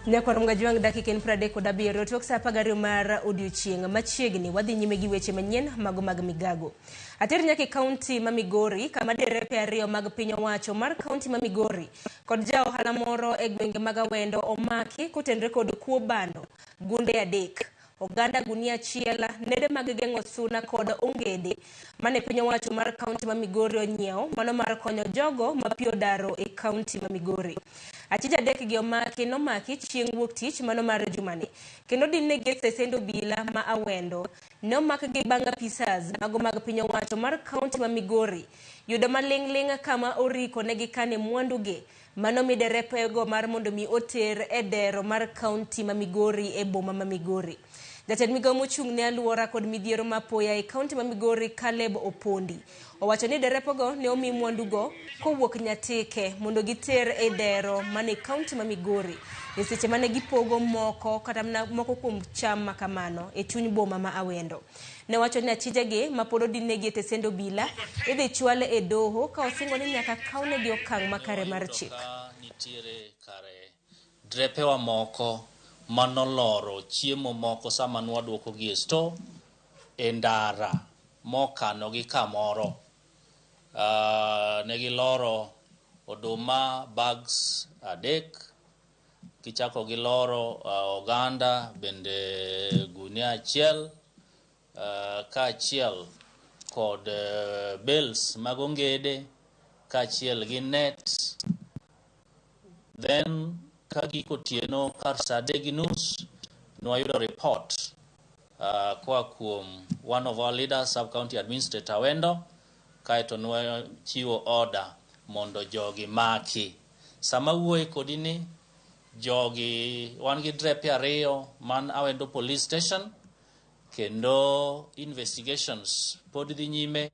Nyakwar Mgajwang' dakika en 37 tok saa 12 mar odiochieng' machiegni wadhi nyime gi weche manyien mago mag migago. Ater nyaka e kaunti ma Migori kama derepe ariyo mag piny owacho mar kaunti ma Migori kod ja ohala moro e gwenge mag Awendo omaki kotenre kod kuo bando gunde adek. Oganda gunia achiel, nede mag geng'o suna kod ongede mane piny owacho mar kaunti ma Migori onyiewo mano mar konyo jogo ma pi odaro e kaunti ma Migori. Achije adek gi omaki nomaki chieng' wuok tich mano mar jumani kendo dinnegi e stesend obila ma Awendo. Ne omakgi bang' apisas mago mag piny owacho mar kaunti ma Migori yudo maling'ling' kama oriko ne gikane mwandugi mano mi derepego mar mondo mi oter e dero mar kaunti ma Migori e boma ma Migori. Jatend migawo mochung' ne aluora kod midhiero ma apoya e kaunti ma Migori Caleb Opondi owacho ni derepego ne omi mwandugo kowuok Nyatike mondo giter e dero mane kaunti ma Migori e seche mane gipogo moko kata mana moko kuom cham ma kamano e chuny boma ma Awendo. Ne wacho ni achijegi ma pod odinnegi e tesend obila idhi chwal e doho ka osingo ni nyaka kawnegi okang' makare mar chik. Ka nitiere kare drepewa moko manoloro chiemo moko sama nwaduokogi e store e ndara mokanogi kamoro. Ne giloro oduma bags adek, gichako giloro oganda bende gunia achiel, kaachiel kod bales mag ongede kaachiel gi net. Then ka gik otieno kar saa adek gi nus nwayudo report koa kuom one of our leaders, sub county administrator Awendo, kaeto nwachiwo order mondo jogi maki. Sama wuoye kodi ni jogi wan gi drepe ariyo man Awendo police station kendo investigations pod dhi nyime.